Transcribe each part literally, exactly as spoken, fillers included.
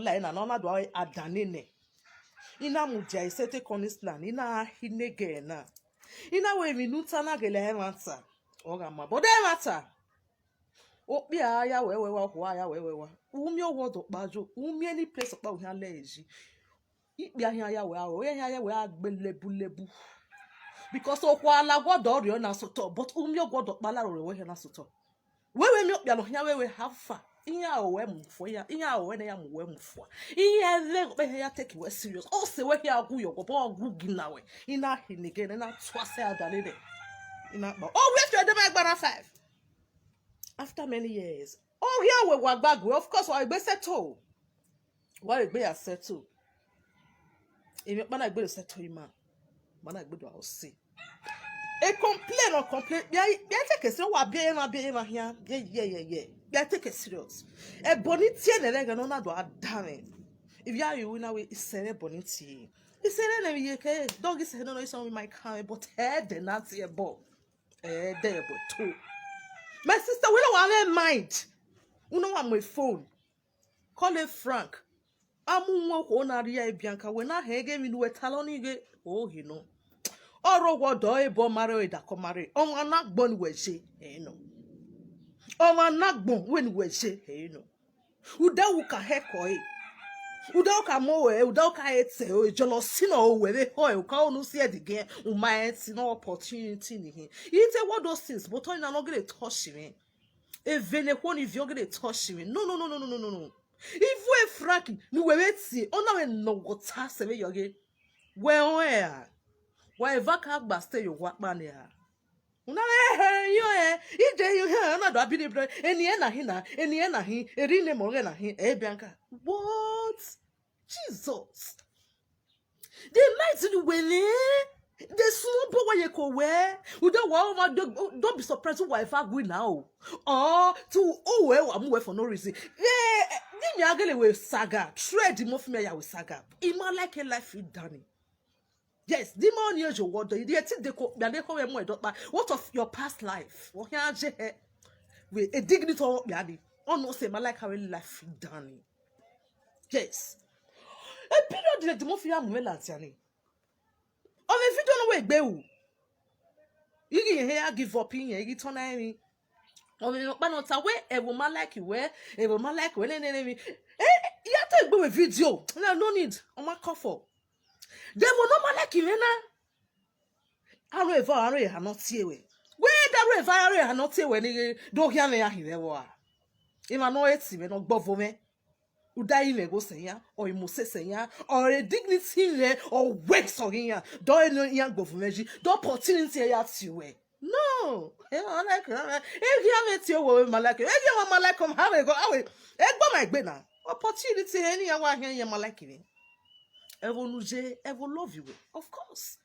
la na, na, ọ na do a dan nene. I na mudia sẹtin kọnistan, I na gha hi nege na. I na wẹ emwi ne u ta na gele ẹmwata. Ọ gha ma, but ẹmwata. Okpia ya wẹ wẹ wa, okhuo ya wẹ wẹ wa. U miẹn owa ọdọ ọkpa yo, u miẹn any place ọkpa u khian lẹ yi. Ikpia khian ya wẹ aro, ọ khian ya wẹ a gbe lebulebu. Because okhuo a la owa ọdọ rriọ na sotọ, but u miẹn owa ọdọ ọkpa la aro rẹ wẹ khian na sotọ. Wẹ wẹ miẹn okpia nọ khian wẹ wẹ how far? Iran aro wẹ mu fua, iran, iran aro wẹ ne ya mu wẹ mu fua. Iran ẹvbe ọkpa iran ya take wẹ serious. Ọ sẹ wẹ khian gu yọ, ọbọ gu gi na wẹ. I na hi nege, I na tua sẹ a da lele. I na kpa. Oh, where your dem gbara five? After many years. Oh, here we wa gbagbe. Of course, wa egbe settle. Wa egbe ya settle. Emwi ọkpa na egbe settle ima. Ma na egbe do a o se. E complain or complain. Bia, bia take it serious. Wa bia emwa, bia emwa here. Yeah, yeah, yeah, yeah. Bia take it serious. Ẹbọ ni tie nẹ ẹghẹ ne ọ na do a da mwẹ. If you are you, na we, isẹ ẹbọ ni tie. Isẹ ne mi ye ke, dog is no, no, it's on my car, but head na tie ẹbọ. Eh, there, but two. My sister, we don't want mind. We don't want my phone. Call him Frank. Amu wọn kho na ria Bianca, wẹ na hẹ ghe emwi ne uwẹ talọ ni ghe, o ghi nọ. Ọ rọ wẹ ọdọ ebo ma rre, ọ dakọ ma rre. Ọmwa na gbọn ne uwẹ je, ẹ nọ. Ọmwa na gbọn wẹ ne uwẹ je, ẹ nọ. Ude u ka hẹ kọ e. Ude u ka mọ wẹ, ude u ka hẹ tẹ o, jọlọ si nọ o, wẹ vbe họ ẹ, u ka onu si ẹdẹ gẹ, u ma ẹ ti nọ opportunity ni hin. I te what those things, but ọ na nọ gele touch me. Eve ne khuo ni viọ gele touch me. No, no, no, no, no, no, no, no. Ivu e Frank ni wẹ vbe tie, ọ na vbe nọ wọ ta sẹ vbe yọ ghe. Wẹ rẹn a? Wa eva ka gba stay yo wa kpa ne a. Una re he yo e, ije yo he, na do abiri bre. Eni e na hin na, eni e na hin, eri ne mo ghe na hin, e Bianca. What? Jesus. The night ni wele, the small boy wa ye ko we. Ude wa o ma, don't, don't be surprised wa eva gui na o. Or to o we wa mu we for no reason. Eh, eh, ni mi agele we saga, trade mo fi mi ya we saga. I ma like a life with Danny. Yes, the more ni ojo wo do, the ti de ko, ya de ko we mu edo pa. What of your past life? Wo khian je he. We a dignity o ya ni. Ono se ma like how life with Danny. Yes. E period de mo fi ya mu me la ti ani. Ọ vbe video no we gbe u. Igi he ya give up iyen, igi tọn na emwi. Ọ vbe ọkpa nọ ta wẹ, ẹvbo ma like wẹ, ẹvbo ma like wẹ, nene emwi. Eh, ya te gbe we video. No, no need. Ọ ma kọ fọ. De ẹvbo nọ ma like mwẹ na. Aro eva, aro eha nọ tie wẹ. Wẹ da aro eva, aro eha nọ tie wẹ ni do khian mwẹ ya hin vbe ẹvbo a. Emwa nọ eti mwẹ, nọ gbọvo mwẹ. Uda i mwẹ gho sẹ iran, ọ i mu sẹ sẹ iran, ọ re dignity mwẹ, ọ wẹ sọ ghe iran, dọ eno iran gbọvo mwẹ yi, dọ opportunity ya tie wẹ. No, e ma like, e ghi a mwẹ tie owo ma like, e ghi a ma like, ma ha vbe gho, awe, e gbe ma egbe na. Opportunity he ni ya wa hian iran ma like mwẹ. Ẹvbo nu je, ẹvbo love you, of course.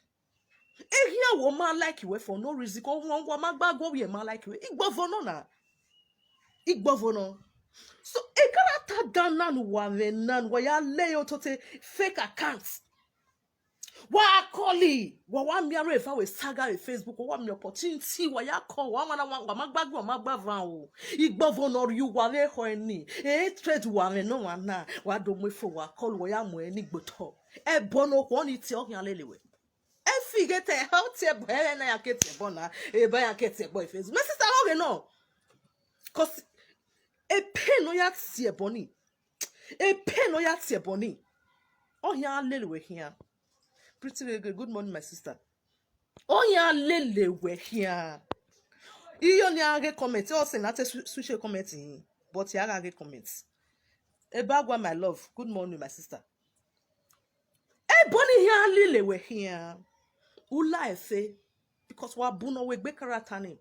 Eghian wo ma like wẹ for no reason, ko wọn wa ma gba guọ vbe ma like wẹ. Igbọvo nọ na. Igbọvo nọ. So, e character dan na ne uwa mwẹ na, ne uwa ya le yo tote fake account. Wa call, wa wa miẹn aro eva wẹ saga vbe Facebook, wa miẹn opportunity, wa ya call, wa wa na wa, wa ma gba guọ, ma gba van o. Igbọvo nọ rhie uwa vbe ehọ ẹni, e trade uwa mwẹ nọ wa na, wa do mu efo, wa call, wa ya mu ẹni gbotọ. Ẹbọ ne okhuo ni tie ọ khian lele wẹ. E fi ghe te, ọ tie ẹbọ, ẹ na ya ke tie ẹbọ na, eba ya ke tie ẹbọ e Facebook. My sister, ọ ghe nọ. 'Cause e pain nọ ya tie ẹbọ ni. E pain nọ ya tie ẹbọ ni. Ọ khian lele wẹ khian. Pretty Gege, good morning, my sister. Ọ khian lele wẹ khian. Iyo ni a ghe comment, ọ sẹ na te swi-, switch comment hin. But ya gha ghe comment. Eba gua, my love, good morning, my sister. Ẹbọ ni khian lele wẹ khian. U la ẹfe, because wa bu nọ wẹ egbe character ni.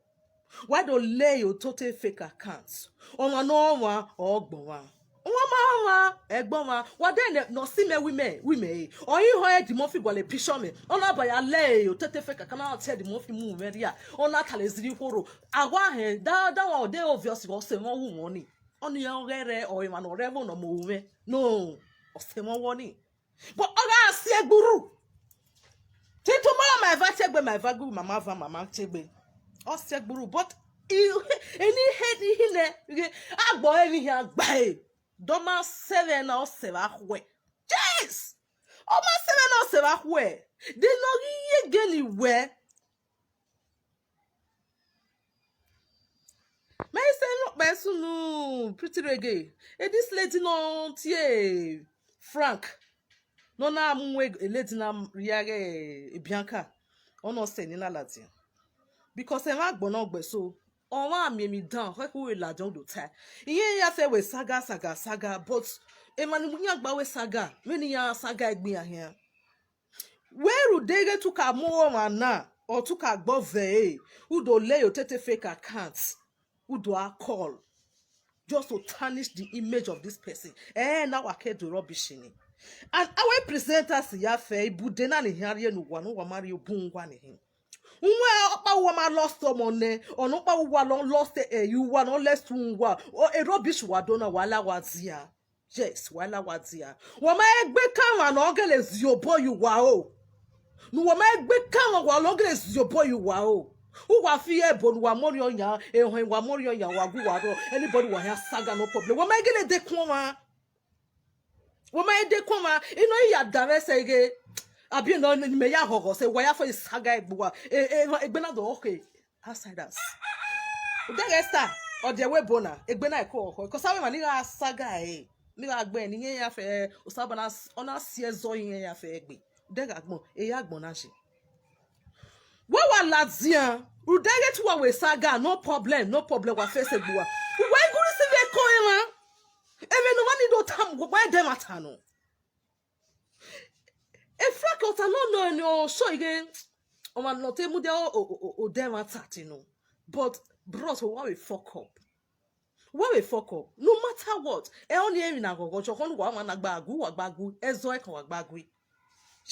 Wa do le yo tote fake account. Ọmwa ne ọ mwa, ọ gbọmwa. Ọmwa ma mwa, ẹgbọmwa. Wa de nẹ, nọ si mẹ wi mẹ, wi mẹ e. Ọ i họn Eddie Murphy gualọ picture mẹ. Ọ na ba ya le yo tote fake account, na tie Eddie Murphy mu mwẹ ria. Ọ na tale ziri khoro. Awa hẹn, da, da wa de obvious, ọ sẹ mwẹ wu wọn ni. Ọ ni ọ ghẹ rẹ, ọ emwa ne ọ rẹ ẹvbo nọ mu mwẹ. No, ọ sẹ mwẹ wọ ni. But ọ gha si ẹgburu. Till tomorrow, ma eva tie egbe, ma eva gu, mama va, mama tie egbe. Ọ si ẹgburu, but i, eni he ni hi nẹ, ghe, agbọn emwi hia gba e. De ọ ma sẹ vbe na, ọ sẹ vbe akhuẹ. Yes! Ọ ma sẹ vbe na, ọ sẹ vbe akhuẹ. De ne ọ ghi ye gele wẹ. Mẹ i sẹ ne okpẹ sunu Pretty Reggae. E this lady nọ tie Frank. Ne ọ na mu e lady na rhie ghe Bianca. Ọ nọ sẹ ne na ladian. Because ẹmwẹ agbọn nọ gbe so, ọmwa miẹn emwi dan, ọ khẹke uwẹ ladian do tae. Irẹn ya fẹ wẹ saga, saga, saga, but emwa ni mu yan gba wẹ saga, vbene iran saga egbe iran khian. Wẹ rhunmwuda ighẹ te u ka mu ọmwa na, ọ te u ka gbe ọvẹre, u do le yo tete fake account, u do a call, just to tarnish the image of this person. Eh, na wa ke do rubbish ni. And our presenters ya fẹ ibude na ni hian rhie ne uwa, ne uwa ma rhie obun uwa ni hin. Uwẹ ọkpa uwa ma lost ọmọ nẹ, ọna ọkpa uwa lọ lost, eh, uwa nọ lost uwa. O, e rubbish wa do na, wa la wa dia. Yes, wa la wa dia. Wa ma egbe kanmwa ne ọ gele zi obọ ye uwa o. Ne uwa ma egbe kanmwa wa ne ọ gele zi obọ ye uwa o. Uwa fi ẹbo ne uwa mọrriọ yan, ehọẹn wa mọrriọ yan, wa gu wa rrọọ. Anybody wa hia saga, no problem. Wa ma gele dekun ọmwa. Wa ma dekun ọmwa. Ino i ya da vbe ẹse ghe. Abi nọ ni mẹ ya ghọghọ sẹ, wa ya fẹ saga egbe uwa. E, e, egbe na do, okay. Outsiders. Ude ghe Esther, ọ die ẹvbo ebo na, egbe na ẹko ọkhọ, because avbe emwa ni gha saga ẹre, ni gha gbe ẹre, ne irẹn ya fẹ, Osanobua na s-, ọ na si ẹzọ irẹn ya fẹ egbe. Ude ghe agbọn, e ya agbọn na ye. Wẹ wa ladian, rhunmwuda ighẹ te uwa wẹ saga, no problem, no problem, wa fẹ sẹ egbe uwa. Uwa i guru si vbe ẹko emwa. Ẹmwẹ ne ọmwa ni do tama, wa dẹ ẹmwata nọ. E Frank Otalọ nọ ne ọ sọ ighe, ọmwa ne ọ te mudia o, o, o, o, odẹ ẹmwata te nọ. But bros, wa vbe fuck up. Wa vbe fuck up. No matter what. Ẹ, ọni emwi na ghọghọ, sọkhọ ne uwa, wa na gba gu, wa gba gu, ẹzọ ẹkan wa gba gu.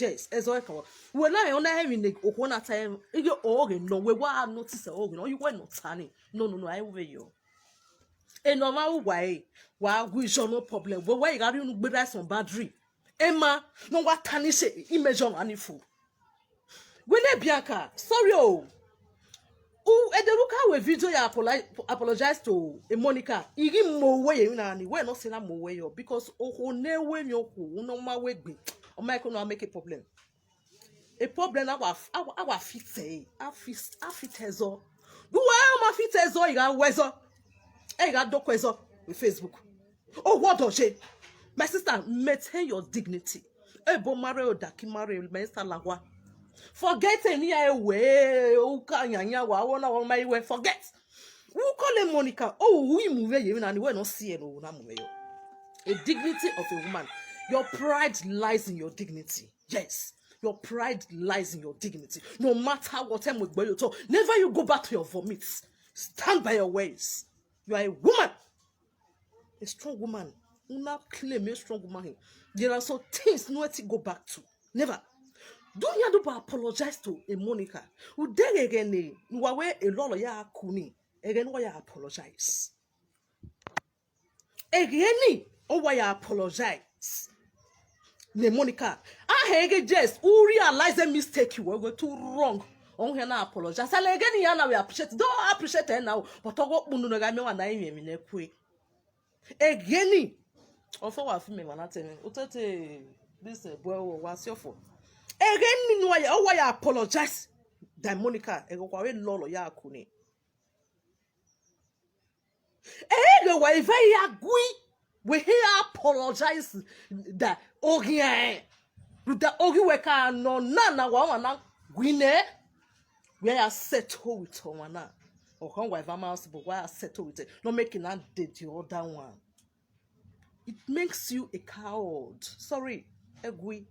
Yes, ẹzọ ẹkan wa. Wẹ na, ẹ, ọna emwi ne okhuo na ta, ighe ọghe nọ, wẹ wa notice ọghe nọ, ọ ye uwẹ ne ọ ta ni. No, no, no, a i vbe yọ. Ene ọmwa ru uwa ẹre, wa gu iyọ, no problem. Wẹ wa i gha rhie unu gberra some boundary. Emwa ne ọ wa tarnish image ọmwa ni fo. Wẹ ne Bianca, sorry o. U, ẹdẹ ne u ka wẹ video ya apolo-, apologize to, eh, Monica. I ghi mu owẹ ye emwi na ni, wẹ nọ sẹ na mu owẹ yọ, because okhuo ne wẹ emwi okhuo, u nọ ma wẹ egbe, ọ ma ẹko nọ make a problem. A problem na wa, a wa, a wa fit ẹre, a fit, a fit ẹzọ. Gu wa, ọ ma fit ẹzọ, I gha wẹ ẹzọ. Ẹ, I gha do ku ẹzọ with Facebook. Oh, what does she? My sister, maintain your dignity. Ebo ma rre, odaki ma rre, my sister, la wa. Forget emwi a wẹ, u ka yanyan wa, wọ na wọ ma wẹ, forget. U call Monica, oh, u mu vbe ye emwi na ni, wẹ nọ si ẹre, u na mu vbe yọ. A dignity of a woman. Your pride lies in your dignity. Yes, your pride lies in your dignity. No matter what, ẹ mu egbe ye otọ. Never you go back to your vomit. Stand by your ways. You are a woman. A strong woman. U na claim a strong woman. There are some things no to go back to. Never. Do you do but apologize to, eh, Monica? U de ghe ẹghẹ ne, ne uwa wẹ Elọlọ ya ku ni. Ẹghẹ ne uwa ya apologize. Ẹghẹ ni, ọ wa ya apologize. Ne Monica, a hẹ ghe, yes, u realize a mistake, you were too wrong. Ọ hẹ na apologize. Sẹ ẹghẹ ni ya na we appreciate. Do appreciate ẹ na o. But ọghe okpunu ne gha mẹ wa na emwi emwi ne kue. Ẹghẹ ni, ọfọ wa fi mẹ wa na tẹ mwẹ. U te te this, eh, boy, wa si ọfọ. Ẹghẹ ni ne uwa ya, ọ wa ya apologize. Da Monica, ẹghẹ wa vbe Elọlọ ya ku ni. Ẹghẹ wa eva ya gui, we he apologize da oghian, da oghi wẹ ka nọ na, na wa wa na gui nẹ. We ya settle with ọmwa na. Or kan wa eva ma house, but wa ya settle with it. Not making that the, the other one. It makes you a coward. Sorry, egui.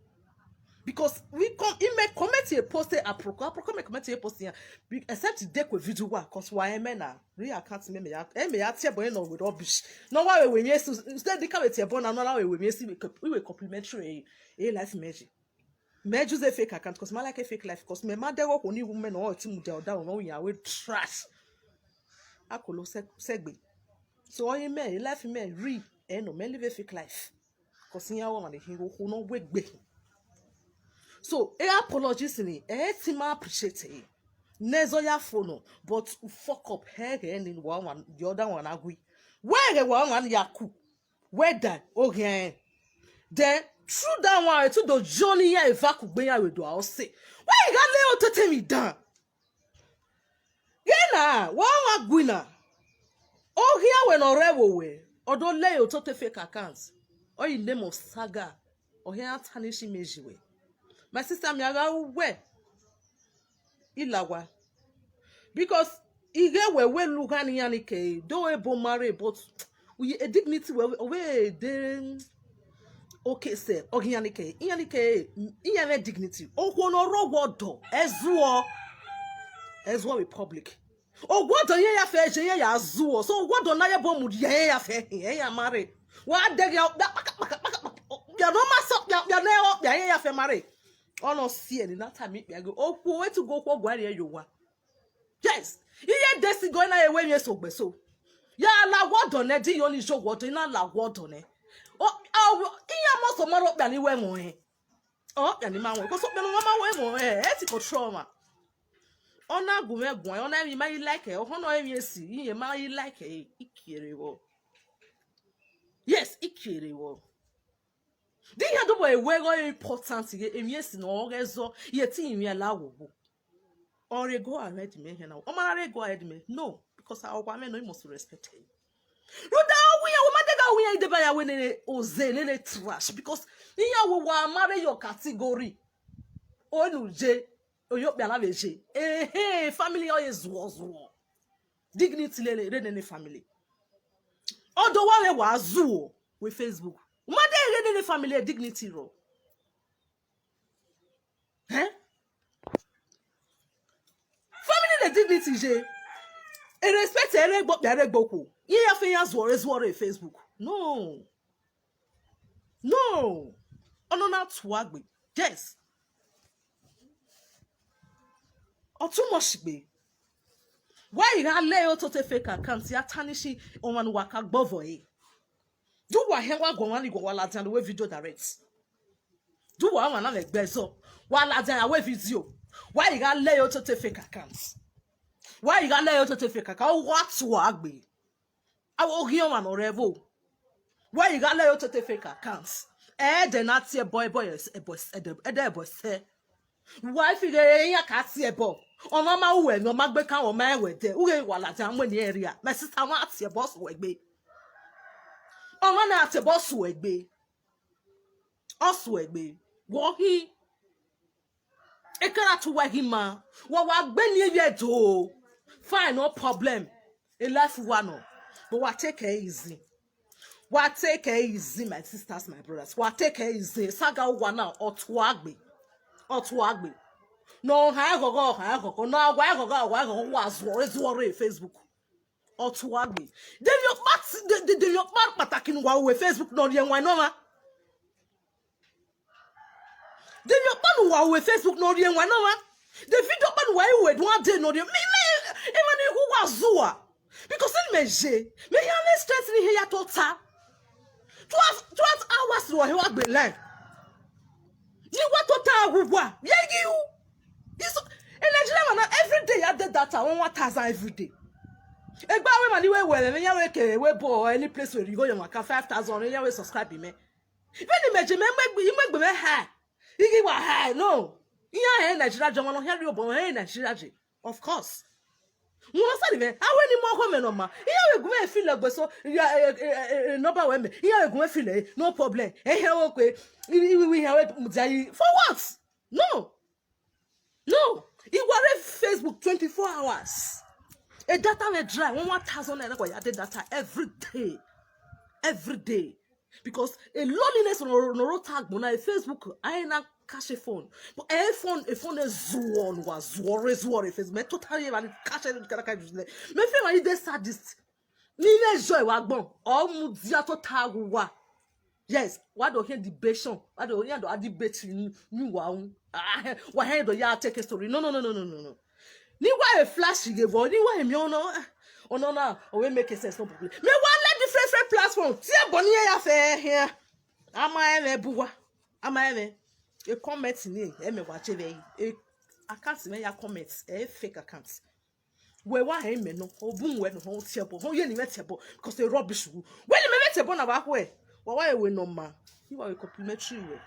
Because we come, he may comment a post, a pro-, a pro-, comment a post here. Be-, except he take a video wa, 'cause wa eme na, re account me, me ya, eh, me ya tie boy no with rubbish. No wa we we yes, instead the come tie boy na, no wa we we yes, we co-, we we complimentary, eh, eh, life meji. Me use a fake account 'cause me like a fake life, 'cause me ma de go ni woman or team de other one, we are we trash. Akolo se-, segbe. So, oyin me, life me, re, eh, no, me live a fake life. 'Cause iran wa mane hin okhuo nọ wegbe. So, e apologies ni, e ti ma appreciate e. Nẹzọ ya fo nọ, but u fuck up, he ghe ni wa wan, the other one agui. Wẹ ghe wa wan ya ku. Wẹ da oghian rẹn. Then through that one, etu do join iran eva kugbe iran vbe do a ọse. Wẹ I gha le otete emwi dan. Ghẹ na, wa wa gui na. Oghian wẹ ne ọ rre ẹvbo wẹ, ọ do le otete fake account. Ọ i name of saga. Ọ hia tarnish image wẹ. My sister, mi a gha ru wẹ. I la owa. Because I ghẹ wẹ wẹ lugha ne iran ni kẹre, do ebo marry, but uye, a dignity wẹ, ọ vbe de okay sẹ, ọ ghi iran ni kẹre, iran ni kẹre, iran mwẹ dignity. Okhuo ne ọ rre owa ọdọ, ẹ zuọ, ẹ zuọ vbe public. Owa ọdọ iran ya fẹ, je iran ya zuọ. So owa ọdọ na ya ebo mu ya iran ya fẹ, iran ya marry. Wa dẹghe okpia kpaka, kpaka, kpaka, okpia ne ọ ma sẹ okpia, okpia ne ọ okpia, iran ya fẹ marry. Ọ nọ si ẹre ne a tama ikpia ghe, okhuo etu ghe okhuo guan rhie ye owa. Yes, iye desi gọ na ye wẹ emwi eso gbe so. Ya la owa ọdọ nẹ, di yo ni je owa ọdọ, I na la owa ọdọ nẹ. Ọ, ọ, iran must ma rre okpia ni wẹ ẹmwẹ ọnrẹn. Ọ, okpia ni ma wẹ, because okpia ne ọ ma wẹ ẹmwẹ ọnrẹn, ẹ ti control ọmwa. Ọ na gu mwẹ guan, ọ na emwi ma i like, ọ họn emwi esi, iye ma i like, I kere vbọ. Yes, I kere vbọ. Di iran do wẹ wẹ gho important ghe emwi esi ne ọ ghẹ zọ, ye te iran la wo wo. Ọ rre go ahead mẹ hẹ na. Ọ ma rre go ahead mẹ. No, because a wa mwẹ no, I must respect him. Rhunmwuda ọ wẹ iran, wẹ ma dẹghe wẹ iran deba ya wẹ nene oze, nene trash, because iran wẹ wa ma rre your category. O nu je, oyo okpia na vbe je. Ehe, family ọ ye zuọ zuọ. Dignity lele, rre nene family. Ọdọ wa vbe wa zuọ wẹ Facebook. U ma dẹghe nene family dignity rrọọ. Eh? Family ne dignity ye. E respect ẹre gbe okpia, ẹre gbe okhuo. Iye ya fe iran zuọ re, zuọ re Facebook. No. No. Ọ nọ na tua gbe. Yes. Ọ too much gbe. Wẹ I gha le otete fake account ya tarnish ọmwa ne uwa ka gbọvọ ẹre. Do uwa hia wa guọmwa ni guọ wa ladian ne uwe video direct. Do uwa ọmwa na vbe gbe ẹzọ. Wa ladian ya wẹ video. Wẹ I gha le otete fake account. Wẹ I gha le otete fake account. Ọ wa tua gbe. Avbe oghian ọmwa ne ọ rre ẹvbo. Wẹ I gha le otete fake account. Ẹdẹ na tie ẹbọ, ẹbọ, ẹbọ, ẹdẹ, ẹdẹ ẹbọ sẹ. Wa fi ghe iran ka tie ẹbọ. Ọmwa ma ru ẹmwẹ, ọ ma gbe kan, ọ ma rẹn wẹ dẹ. U ghe wa ladian mu eni ẹre rria. My sister, ọmwa tie ẹbọ suẹ egbe. Ọmwa na tie ẹbọ suẹ egbe. Ọ suẹ egbe. Wọ hin. Ekara tu wa ghi ma. Wa wa gbe ni ye do. Fine, no problem. A life wa nọ. But wa take it easy. Wa take it easy, my sisters, my brothers. Wa take it easy. Saga wa na, ọ tua gbe. Ọ tua gbe. No, ha ghọghọ, ha ghọghọ. No, wa ghọghọ, wa ghọghọ, wa zuọ, zuọ re Facebook. Ọ tua gbe. De emwi ọkpa, de, de, de emwi ọkpa kpataki ne uwa ru Facebook ne ọ rhie ẹwaẹn ne ọmwa. De emwi ọkpa ne uwa ru Facebook ne ọ rhie ẹwaẹn ne ọmwa. De video ọkpa ne uwa ru ẹdun a de ne ọ rhie. Mi, mi, emwa ni hu wa zuwa. Because ne mẹ ye, mẹ ya lẹ stress ni hia ya tota. Twelve, twelve hours ne uwa hia wa gbe line. Ni wa tota wu wa. Ye gi u. Iso, in Nigeria man, every day ya de data, one, one thousand every day. Egbe avbe emwa ni wẹ wẹ mwẹ, iran wẹ ke wẹ bọ any place where you go, you can five thousand, iran wẹ subscribe mẹ. Vbene imẹ je, mẹ mu egbe, I mu egbe mwẹ high. I ghi wa high, no. Iran hẹ Nigeria je, ọmwa ne ọ khian rhie obọ hẹ Nigeria je. Of course. Wẹ sẹ ni vbe, a wẹ ni mu ọghọ mwẹ ne ọ ma. Iran vbe gu mwẹ feel egbe so, ya, eh, eh, eh, eh, number wẹ mẹ. Iran vbe gu mwẹ feel, eh, no problem. Eh, here we go. I, I, we, we here we mudia yi. For what? No. No. I wa rre Facebook twenty-four hours. A data we dry, one, one thousand naira, ya de data every day. Every day. Because a loneliness no, no ro ta agbọn na, a Facebook, I na cash a phone. But a phone, a phone is zuon, wa zuore, zuore, Facebook. Me totally, man, cash it, can I use it? Me feel like they sadist. Ni ne joy wa gbọn, ọ mudia tota wu wa. Yes, wa do hear debation, wa do hear do debate ni, ni wa un. Ah, wa hear do ya take a story. No, no, no, no, no, no, no. Ni wa e flash ghe vbọ, ni wa e miẹn ọnọ, ọnọ na, ọ vbe make sense, no problem. Me wa le different, different platform. Tie ẹbọ ni ya fẹ here. A ma rẹn mwẹ bu wa. A ma rẹn mwẹ. E comment ni, e mẹ wa je vbe. E account mẹ ya comment, e fake account. Wẹ wa hẹ imẹ nọ, obun wẹ nọ, họn tie ẹbọ, họn ye ni mwẹ tie ẹbọ, because e rubbish wu. Wẹ ni mẹ mwẹ tie ẹbọ na wa khuẹ. Wa wa ewe nọ ma, I wa vbe complimentary wẹ.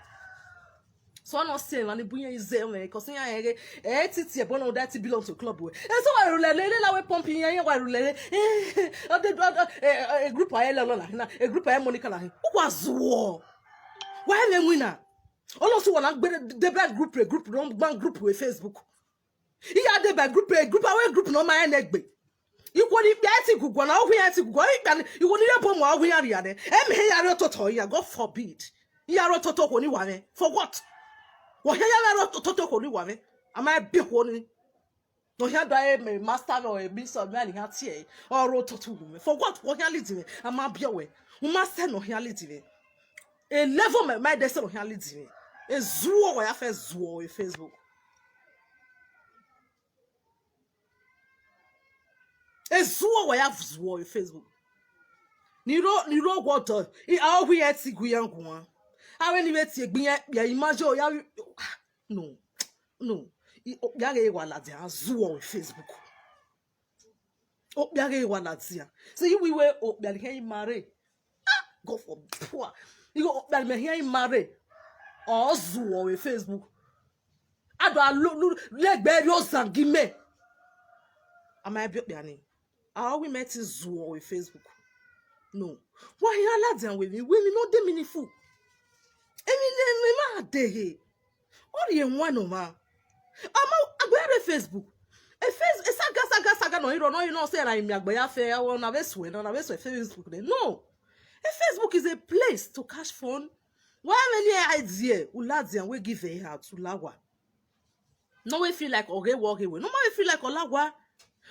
So ọ nọ si emwa ni bu iran ize mwẹ, cause iran rẹn ghe, ẹ i titi ẹbọ na, that belong to club wẹ. Eso wa rulẹ lele la wẹ pump iran, iran wa rulẹ lele. Eh, ọ de, ọ, ọ, eh, eh, group a ẹlẹ ọlọ na hin na, eh, group a ẹ Monica na hin. U wa zuọ. Wa ẹmwẹ winna. Ọlọsẹ wa na gbe de, de bad group re group, run gban group wẹ Facebook. I ya de bad group re group, a wẹ group ne ọ ma rẹn nẹ egbe. Ikhuo ni kpia ẹtin guguọ na, ọ wẹ iran ẹtin guguọ, ikpia ni, ikhuo ni rre bọ mu, ọ wẹ iran rria nẹ. Ẹ mẹ hẹ ya rre ototọ iran, God forbid. I ya rre ototọ okhuo ni wa mwẹ. For what? Wọ hia ya rre ototọ okhuo ni wa mwẹ. A ma biẹ okhuo ni. Nọ hia da e mẹ master vbe ọre bishop, mẹ ni hia tie ẹre. Ọ rre ototọ uwu mwẹ. For what? Wọ hia lead mwẹ. A ma biẹ wẹ. U ma sẹ nọ hia lead mwẹ. E level mẹ, ma dẹ sẹ nọ hia lead mwẹ. E zuọ wẹ ya fẹ zuọ e Facebook. E zuọ wẹ ya zuọ e Facebook. Ni ro, ni ro wọ dọ, i, a ọ wẹ iran ẹtin gu iran guan. A wẹ ni vbe tie egbe iran kpia, I ma yo ya, no, no. I, okpia ghe wa ladian zuọ e Facebook. Okpia ghe wa ladian. So I wi wẹ okpia ni hẹn I ma rre. Ah, God forbid. Igho okpia ni mẹ hẹn I ma rre. Ọ zuọ e Facebook. A do a lu, lu, lẹgbẹ rhie ozan gi mẹ. A ma biẹ okpia ni. A ọ wẹ imẹ ẹtin zuọ e Facebook. No. Wa hia ladian wẹ emwi, wẹ emwi ne ọ de meaningful. Emwi ne emwi ma dehe. Ọ rhie wan ne ọmwa. Ama agbẹrẹ Facebook. E Face-, e saga, saga, saga nọ i rọ, nọ i nọ sẹ ra imiagbẹ ya fẹ, ọ na vbe suẹ, nọ na vbe suẹ Facebook nẹ. No. E Facebook is a place to catch fun. Wa mwẹ ni idea, u ladian, we give a heart, u la wa. No we feel like ọ ghe wẹ, ọ ghe wẹ. No ma we feel like ọ la wa.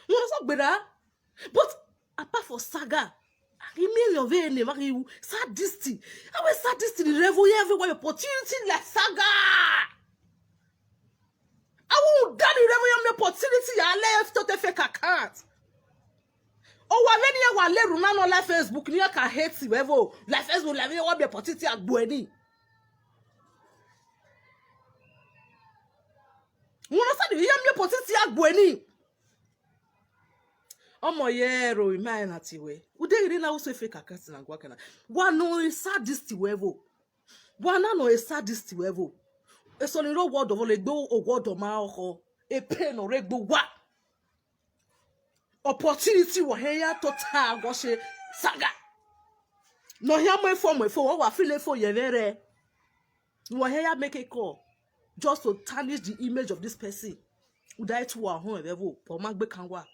Wọn sọ gbera. But apart from saga, a ghi miẹn emwi ọvbehe ne emwa ghi ru sadist. A wẹ sadist ni rre ẹvbo ya vbe wa opportunity like saga. A wẹ rhunmwuda ni rre ẹvbo ya miẹn opportunity ya lẹ tota fake account. Ọ wa vbe ne iran wa la erhunmwu na nọ la Facebook ne iran ka hate vbe ẹvbo. La Facebook la vbe wa miẹn opportunity a gbe ẹre ni. Wọn na sa ni iran miẹn opportunity a gbe ẹre ni. Ọmọ ye ro ima ẹre na tie wẹ. Ude ghi rre na, u sẹ fake account na gua kẹna. Wa nọ e sadist vbe ẹvbo. Wa na nọ e sadist vbe ẹvbo. Eso ni rre owa ọdọ vbe le gbe owa ọdọ ma ọkhọ. E pain nọ rre gbe uwa. Opportunity wa hẹ ya tota wọ sẹ saga. Ne ọ hia mu efo mu efo, wa feel efo ye ẹmwẹ rẹ. Wa hẹ ya make a call just to tarnish the image of this person. Uda etu wa họn ẹvbo, but ọ ma gbe kan wa.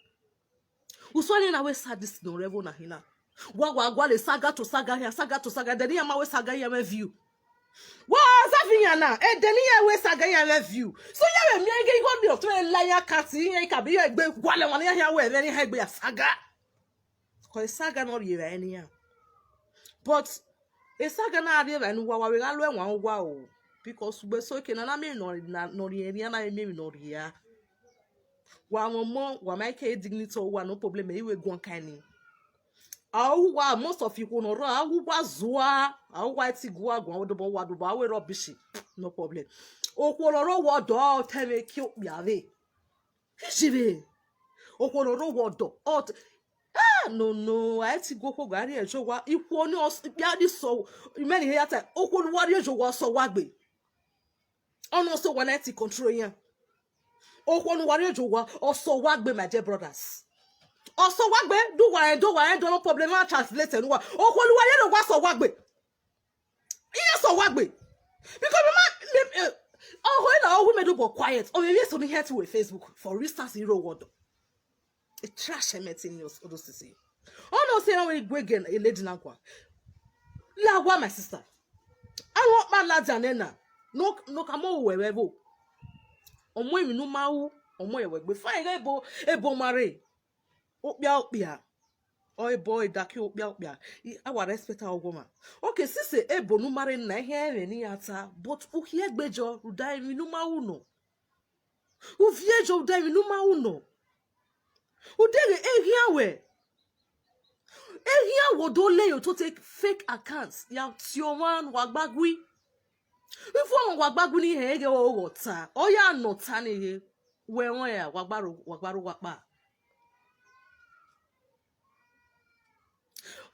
Usually na wẹ sadist nọ rre ẹvbo na hin na. Wa wa gualọ saga to saga hia, saga to saga, then iran ma wẹ saga iran mwẹ view. Wa za fi iran na, ẹdẹ ne iran wẹ saga iran mwẹ view. So iran vbe miẹn ighe igho ni ọtẹn la iran account, iran ka bi iran egbe gualọ wan, iran hia wẹ ẹmwẹ ne iran egbe ya saga. Cause saga nọ rhie evbare ne iran. But e saga na rhie evbare ne uwa, wa vbe gha lo ẹwaẹn uwa o. Because ugbe so eke ne a na miẹn emwi nọ, na, nọ rhie erian, na miẹn emwi nọ rhie a. Wa mwẹ ọmọ, wa ma ke dignity uwa, no problem, ẹ i wẹ guan kaẹn ni. A ru uwa, most of ikhuo ne ọ rrọọ, a ru uwa zua, a ru uwa ẹtin gu uwa guan, odobọ uwa dobọ, a wẹ rubbish, no problem. Okhuo ne ọ rre owa ọdọ, ọ tẹ mwẹ eke okpia vbe. Ijivbe. Okhuo ne ọ rre owa ọdọ, ọ tẹ, ah, no, no, a i ti gu okhuo gha rrie ẹzọ owa, ikhuo ni ọ s-, ikpia ni sọ, imẹ ni hia ta, okhuo ne uwa rrie ẹzọ owa, ọ sẹ uwa gbe. Ọ nọ sẹ uwa na ti control iran. Okhuo ne uwa rrie ẹzọ owa, ọ sẹ uwa gbe, my dear brothers. Ọ sẹ uwa gbe, do uwa rẹn, do uwa rẹn, do no problem, a translate ne uwa. Okhuo ne uwa rrie ẹzọ owa, ọ sẹ uwa gbe. Iran sẹ uwa gbe. Because me ma, me, eh, ọ ho na, ọ wi mẹ do bọ quiet. Ọ vbe vbiẹ eso ni hate wẹ Facebook. For instance, I rre owa ọdọ. E trash ẹmwẹ ẹtin ni odo sisi. Ọ nọ sẹ iran wẹ gue gẹ e lady na gua. La wa, my sister. Avbe ọkpa ladian nẹ na. No, no ka mu owẹ vbe ẹvbo. Ọ mu emwi ne u ma ru, ọ mu ẹre wẹ gbe. Fine, ebo, ebo ma rre. Okpia, okpia. Ọ ebo, ọ daki, okpia, okpia. I, a wa respect our woman. Okay, since ebo ne u ma rre na, ihe ẹmwẹ ne iran ta, but u khian egbe jọ, rhunmwuda emwi ne u ma ru nọ. U viẹ jọ, rhunmwuda emwi ne u ma ru nọ. Ude ghe eghian wẹ. Eghian wẹ do le yo to take fake accounts. Ya tie ọmwa ne uwa gba gui. Ifu ọmwa wa gba gui ni hẹ ghe ọ ghe ọ ta. Ọ ya nọ ta ni ghe. Wẹ rẹn ra, wa gba ro, wa gba ro wa kpa.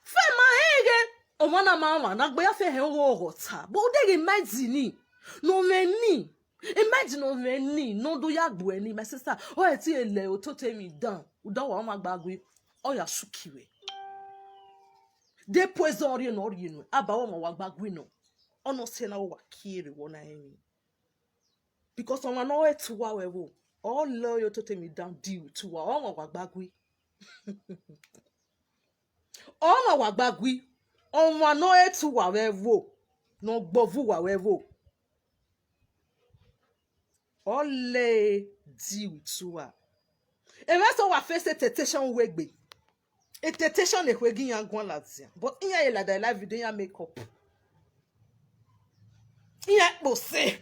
Fẹ ma hẹ ghe. Ọmwa na ma mwa na gbe ya fe hẹn ogho ọghọ ta, but u deghẹ mind ni, ne ọ mwẹ ni, mind ne ọ mwẹ ni, ne ọ do ya gbuẹ ni, my sister, ọ ẹ ti lẹ ototọ emwi dan, u da wa ọmwa gba gui, ọ ya suki wẹ. De poison rhie ne ọ rhie nuẹn, a ba ọmwa wa gba gui nọ, ọ nọ sẹ na wa kie rre wọ na ẹmwẹ. Because ọmwa ne ọ ẹ tu uwa vbe ẹvbo, ọ lẹ ototọ emwi dan deal with uwa, ọmwa wa gba gui. Ọmwa wa gba gui, ọmwa ne ọ ẹ tu uwa vbe ẹvbo, ne ọ gbọva uwa vbe ẹvbo, ọ lẹ deal with uwa. Ẹmwẹ sẹ wa face temptation uwu egbe. Temptation ekhue gi iran guan ladian, but iran ye ladian live video iran make up. Iran kpose.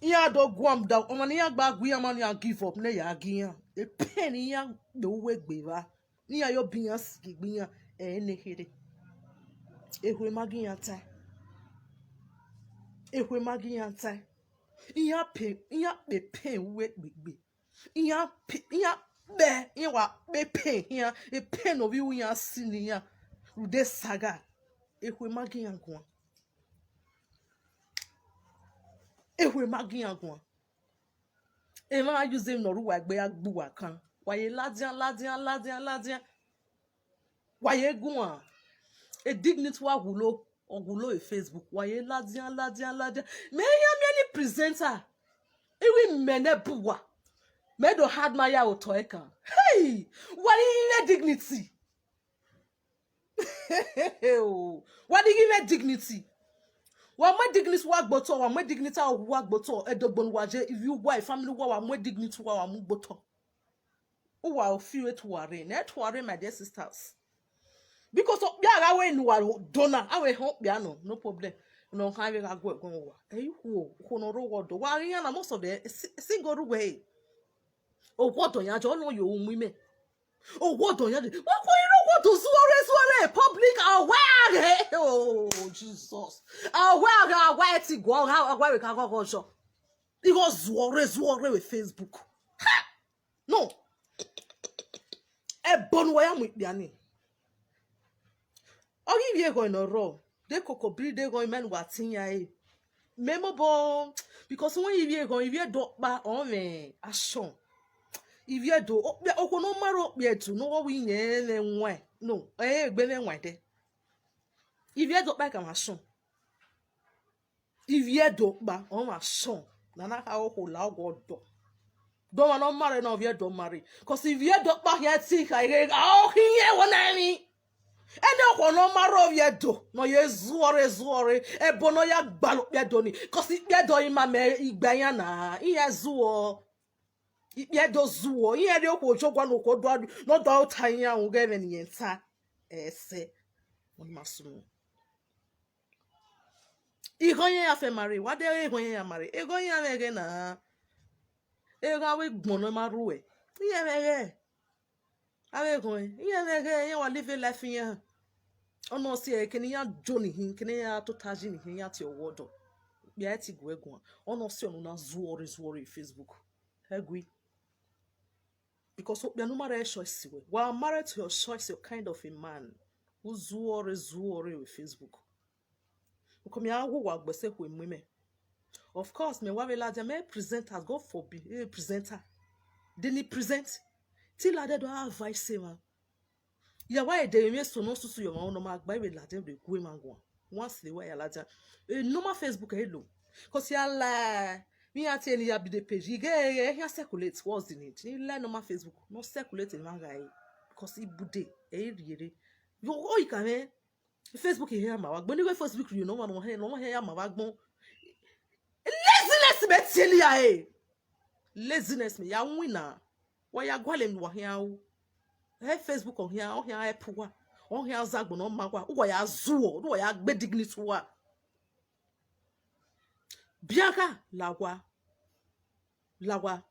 Iran do guan da, ọmwa ne iran gba gui iran ma ne iran give up ne ya gi iran. E pain ne iran do uwu egbe evba. Ne iran yo bi iran sigi gbe iran, ẹ ne kherhe. Ekhue ma gi iran tae. Ekhue ma gi iran tae. Iran pe, iran kpe pain uwu egbe egbe. Iran pe, iran kpẹ, iran wa kpe pain iran, e pain ne ovbi iran si ne iran rhunmwuda saga, ekhue ma gi iran guan. Ekhue ma gi iran guan. Emwa use emwi ne ọ rre uwa egbe ya gbe uwa kan. Wa ye ladian, ladian, ladian, ladian. Wa ye guan. E dignity wa wulo, ọ wulo e Facebook. Wa ye ladian, ladian, ladian. Mẹ ya miẹn ni presenter. Iwi mẹ nẹ bu uwa. Mẹ do hard ma ya otọ ẹkan. Hey! Wa ni ghi mwẹ dignity. Wa ni ghi mwẹ dignity. Wa mu dignity wa gbe otọ, wa mu dignity wa gbe otọ. Ẹdogbo ne uwa ye, ivbi uwa, family uwa, wa mu dignity uwa, wa mu gbe otọ. Uwa o fi re tuare, ne tuare, my dear sisters. Because okpia gha wẹ ne uwa do na, a wẹ họn okpia nọ, no problem. Ne ọ khan vbe gha gu ẹguọn uwa. Ẹ i khuo, ukhuo ne ọ rre owa ọdọ. Wa ghi yan na, most of the si-, single rre uwẹ. Owa ọdọ yan jọ nọ yo umu imẹ. Owa ọdọ yan de. Wa khuo iro owa ọdọ zuọre, zuọre, public, a wẹ a ghe. Oh, Jesus. A wẹ a ghe, a wẹ ẹ ti guan, a wẹ vbe ka ghọghọ jọ. Igho zuọre, zuọre vbe Facebook. Ha! No. Ẹbọ ne uwa ya mu ikpia ni. Ọ ghi ivbi eghọn ne ọ rrọọ, de koko biri de eghọn imẹ ne uwa tin yan ẹre. Mẹ mobọ, because wẹ ivbi eghọn, ivbi Ẹdo ọkpa, ọ mwẹ asọn. Ivbi Ẹdo, okpia, okhuo ne ọ ma rre okpia Ẹdo, ne ọ wẹ iyẹn mwẹ ẹwaẹn, no, ẹ i gbe mwẹ ẹwaẹn dẹ. Ivbi Ẹdo ọkpa ka mwẹ asọn. Ivbi Ẹdo ọkpa, ọ mwẹ asọn, ne a na kha okhuo la ọgua ọdọ. De ọmwa ne ọ ma rre na, ivbi Ẹdo ọ ma rre. Cause ivbi Ẹdo ọkpa khian ti kha ighe gha ọ khian ẹvbo na emwi. Ẹni okhuo ne ọ ma rre ivbi Ẹdo, ne ọ ye zuọre, zuọre, ẹbọ ne ọ ya gbalọ okpia Ẹdo ni. Cause ikpia Ẹdo ima mẹ igba iran na, iran zuọ. Ikpia Ẹdo zuọ, iran rhie okhuo jọ gua ne okhuo do, ne ọ do ta iran ru ghe ẹmwẹ ne irẹn ta. Ẹsẹ, ọ ma sunu. Igho iran ya fẹ ma rre, wa de igho iran ya ma rre, igho iran mwẹ ghe na. Eghan avbe egbọn ne ma rre uẹ, iran mwẹ ghe. Avbe eghọn, iran mwẹ ghe, iran wa live life iran. Ọ nọ si ẹre, kene iran jo ni hin, kene iran tota yi ni hin, iran tie ọwọ dọ. Okpia ẹre ti gu ẹre guan. Ọ nọ si ọnọ na zuọre, zuọre Facebook. Ẹgui. Because okpia ne u ma rre choice wẹ. Wa married to your choice, your kind of a man. U zuọre, zuọre vbe Facebook. Because mẹ a wu uwa gbe ẹse khu emu imẹ. Of course, mẹ wa vbe ladian, mẹ presenters, God forbid, eh, presenter. De ne I present? Te I ladian do advice emwa. Ya wa de emwi eso ne ọ susu ye ọmwa ne ọ ma gba vbe ladian vbe gu emwa guan. Once they wa ya ladian. Eh, normal Facebook ẹ i lo. Cause ya la, vbe iran tie ne I ya be the page. I ghe, eh, eh, I can circulate. What's the need? I la normal Facebook. Ne ọ circulate emwa gha e. Because I bude, ẹ i rhie rre. Yo, o, I can, eh, Facebook hia ma vbe agbọn, ne ighe Facebook rhie ne ọmwa ne ọ hẹ, ne ọ hẹ ya ma vbe agbọn. Laziness mẹ tie lẹ a e. Laziness mẹ ya winna. Wa ya gualọ emwi ne uwa khian ru. Ẹ Facebook ọ khian, ọ khian help uwa. Ọ khian zẹ agbọn ne ọ ma uwa. Uwa ya zuọ, uwa ya gbe dignity uwa. Biagha la owa. La owa.